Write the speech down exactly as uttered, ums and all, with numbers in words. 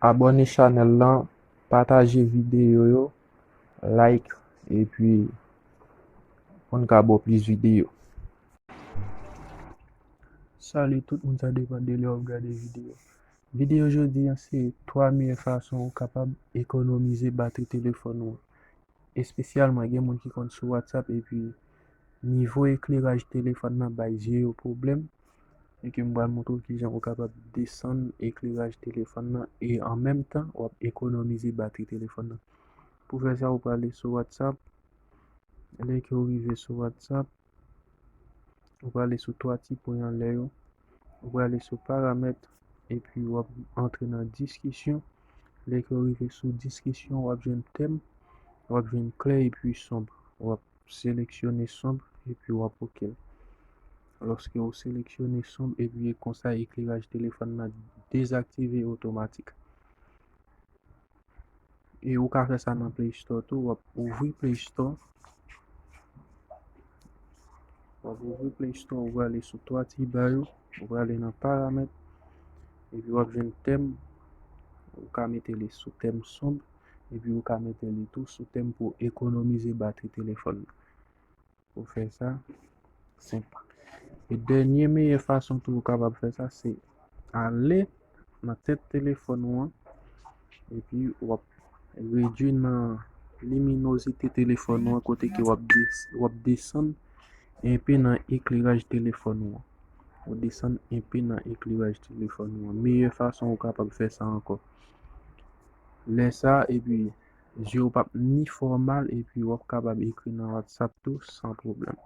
Abòne chanèl lan, pataje videyo yo, like, epi pou n ka ba w plis videyo. Salut tout moun, sa depann de lè w ap gade videyo. Videyo jodi a se twa meyè fason ou kapab ekonomize batri telefòn ou an. Espesyalman, gen moun ki konn sou WhatsApp epi nivo ekleraj telefòn nan bay zye yo pwoblèm. E ke m pral montre w kijan ou kapab desann ekleraj telefòn nan e an menm tan w ap ekonomize batri telefòn nan. Pou fè sa, ou prale sou WhatsApp. Lè ke w rive sou WhatsApp, ou prale sou twa ti pwen anlè yo. Ou prale sou paramèt, epi w ap antre nan diskisyon. Lè ke w rive sou diskisyon, w ap jwenn tèm, w ap jwenn klè epi sonb. W ap seleksyone sonb, epi w ap oke l. Lòske w seleksyone sonb, epi konsa ekleraj telefòn nan dezaktive otomatik. E ou ka fè sa nan Play Store tou. W ap ouvri Play Store. W ap ouvri Play Store, ou prale sou twa ti ba yo, ou prale nan paramèt, epi w ap jwenn tèm, ou ka mete li sou tèm sonb, epi ou ka mete li tou sou tèm pou ekonomize batri telefòn nan. Pou fè sa, senp. E dènye meyè fason tou ou kapab fè sa, se ale nan tèt telefòn ou an, epi w ap redui nan liminozite telefòn ou an, kote ke w ap des-, w ap desann enpe nan ekleraj telefòn ou an. Ou desann enpe nan ekleraj telefòn ou an. Meyè fason ou kapab fè sa ankò. Lè sa, epi zye w p ap ni fè w mal, epi w ap kapab ekri nan WhatsApp tou san pwoblèm.